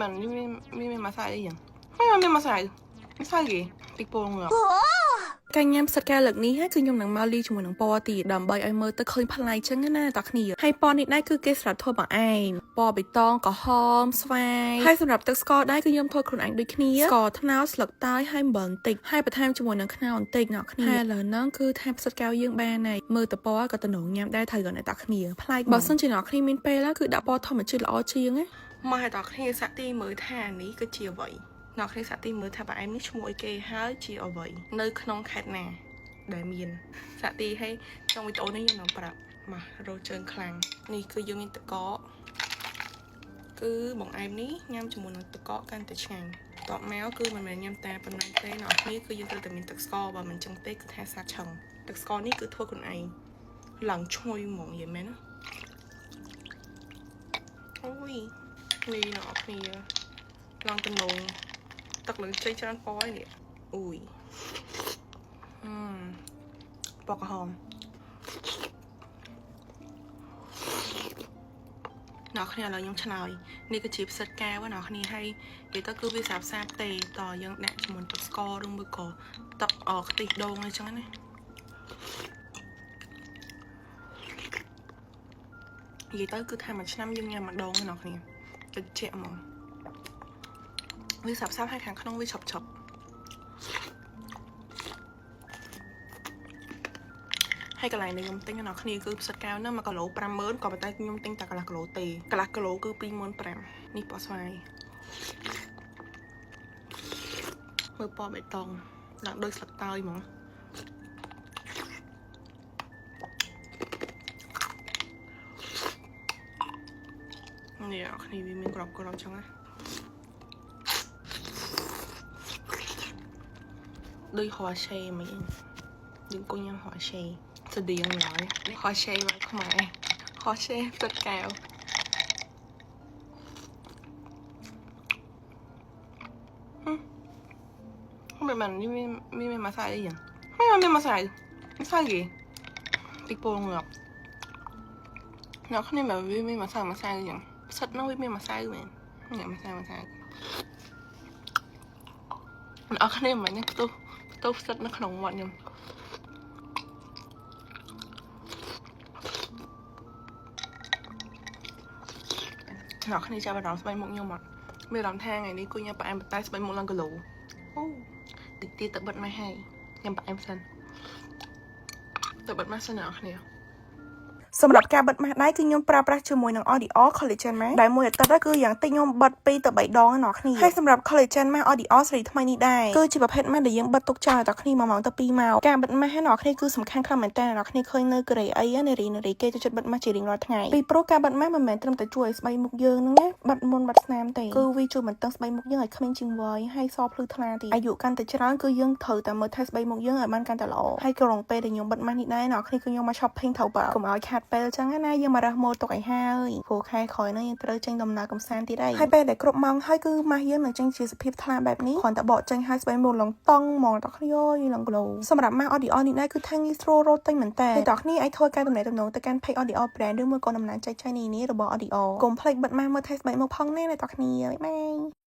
មិននេះមានមានម្សៅអីយ៉ាងមិនមានម្សៅម្សៅគេតិចពងងការញ៉ាំផ្សិតកែវលើកនេះគឺខ្ញុំនឹងមកលីជាមួយនឹងពណ៌ទៀតដើម្បីឲ្យមើលទៅឃើញប្លែកចឹងណាតាគ្នាហើយពណ៌នេះដែរគឺគេសម្រាប់ធ្វើបង្អែមពណ៌បៃតងក្រហមស្វាយហើយសម្រាប់ទឹកស្ករដែរគឺខ្ញុំធ្វើខ្លួនឯងដូចគ្នាស្ករត្នោតស្លឹកតើយហើយអំបិលបន្តិចហើយបន្ថែមជាមួយនឹងខ្នុរបន្តិចអ្នកគ្នាហើយឥឡូវហ្នឹងគឺថាផ្សិតកែវយើងបានហើយមើលទៅពណ៌ក៏តំណងញ៉ាំដែរត្រូវក៏អ្នកតាគ្នាប្លែកបើសិនជាអ្នកគ្នាមានពេលគឺដាក់ពណ៌ធម្មជាតិល្អជាងណាមកឲ្យតាគ្នាសាក់ទីមើលថានេះគឺជាអ្វី អ្នកគ្នាសាក់ទីមើលថាបង្អែមនេះឈ្មោះអីគេហើយជាអ្វីនៅក្នុងខេត្តណាដែលមានសាក់ទីឲ្យក្នុងវីដេអូនេះខ្ញុំនឹងប្រាប់មករោជើងខ្លាំងនេះគឺយើងមានទឹកកកគឺបង្អែមនេះញ៉ាំជាមួយនឹងទឹកកកកាន់តែឆ្ងាញ់តបមកគឺមិនមែនញ៉ាំតែប៉ុណ្ណឹងទេអ្នកគ្នាគឺយើងត្រូវតែមានទឹកស្ករបើមិនចឹងទេគឺថាសាឆឹងទឹកស្ករនេះគឺធ្វើខ្លួនឯងឡើងឈ្ងុយហ្មងនិយាយមែនណាអូយនេះអ្នកគ្នាឡើងតំណង ទឹកឡើងចេញច្រើនពណ៌ហើយនេះអូយអឺពណ៌ក្រហមអ្នកគ្នាឥឡូវខ្ញុំឆ្លើយនេះគឺជាផ្សិតកែវណាអ្នកគ្នាហើយនិយាយទៅគឺវាស្រាប់ស្រាប់ទេតយើងដាក់ជាមួយទឹកស្ករឬមួយក៏ទឹកអខ្ទិះដូងអីចឹងណានិយាយទៅគឺថាមួយឆ្នាំយើងញ៉ាំម្ដងណាអ្នកគ្នាទឹកជាក់ហ្មង វាសាប់សាប់ហើយខាងក្នុងវាឆប់ឆប់ហើយកន្លែងដែលខ្ញុំទិញអ្នកគ្នាគឺផ្សិតកែវហ្នឹង1គីឡូ50000ក៏ប៉ុន្តែខ្ញុំទិញតែកន្លះគីឡូទេកន្លះគីឡូគឺ25000នេះពណ៌ស្វាយមើលពណ៌បៃតងឡើងដូចស្លឹកតើយហ្មងនេះអ្នកគ្នាវាមានក្របក្របចឹងណាដូចហោឆេមិញយើងគង់ញ៉ាំហោឆេស្តៀងឡើយហោឆេមកខ្មែរហោឆេផ្សិតកែវមិនមែននេះមានមានម្សៅអីយ៉ាងមិនមានម្សៅម្សៅគេតិចពងងាប់អ្នកគ្នាមិនវាមានម្សៅម្សៅយ៉ាងផ្សិតនោះវាមានម្សៅមែននេះម្សៅម្សៅអ្នកគ្នាមិននេះផ្ទុះផ្ទុះផ្សិតនៅក្នុងមាត់ខ្ញុំអ្នកគ្នាចាប់អារម្មណ៍ស្បែកមុខខ្ញុំអត់មានអារម្មណ៍ថាថ្ងៃនេះគួយញ៉ាំផ្អែមតែស្បែកមុខឡើងគីឡូអូតិចទៀតទៅបិទម៉ាស់ហើយញ៉ាំផ្អែមសិនទៅបិទម៉ាស់សិនអ្នកគ្នា សម្រាប់ការបិទម៉ាស់ដៃគឺខ្ញុំប្រើប្រាស់ជាមួយនឹង ODR Collagen Mask ដែលមួយអាទិត្យគឺយ៉ាងតិចខ្ញុំបិទ2ទៅ3ដងអ្នកគ្នាហើយសម្រាប់ Collagen Mask ODR ស៊េរីថ្មីនេះដែរគឺជាប្រភេទម៉ាស់ដែលយើងបិទទុកចោលឲ្យអ្នកគ្នា1ម៉ោងទៅ2ម៉ោងការបិទម៉ាស់អ្នកគ្នាគឺសំខាន់ខ្លាំងមែនតើអ្នកគ្នាឃើញនៅកូរ៉េអីនារីនារីគេចូលចិត្តបិទម៉ាស់ជារៀងរាល់ថ្ងៃពីព្រោះការបិទម៉ាស់មិនមែនត្រឹមតែជួយឲ្យស្បែកមុខយើងហ្នឹងណាបាត់មុនបាត់ស្នាមទេគឺវាជួយបន្តឹងស្បែកមុខយើងឲ្យក្មេងជាងវ័យហើយសភ្លឺថ្លាទៀតអាយុកាន់តែច្រើនគឺយើងត្រូវតែមើលថែស្បែកមុខយើងឲ្យបានកាន់តែល្អហើយក្រុងពេលដែលខ្ញុំបិទម៉ាស់នេះដែរអ្នកគ្នាគឺខ្ញុំមក shopping ត្រូវបើកុំឲ្យខាតពេលចឹងណាយើងមករើសម៉ូទុកឲ្យហើយព្រោះខែក្រោយហ្នឹងយើងត្រូវចេញដំណើរកំសាន្តទៀតហើយហើយពេលដែលគ្រប់ម៉ោងហើយគឺម៉ាស់យើងនឹងចេញជាសភាពថ្លាបែបនេះគ្រាន់តែបកចេញហើយស្បែកមុខឡើងតង់ហ្មងតគ្នាអើយឡើង glow សម្រាប់ម៉ាស់ ODR នេះដែរគឺថាងាយស្រួលរកទិញមែនតើហើយតគ្នាអាចធ្វើការតំណែងតំណងទៅកាន់ page ODR brand ឬមួយក៏តំណាងចែកចាយនានារបស់ ODR កុំភ្លេចបិទម៉ាស់មើលថែស្បែកមុខផងណាអ្នកតគ្នាបាយបាយ។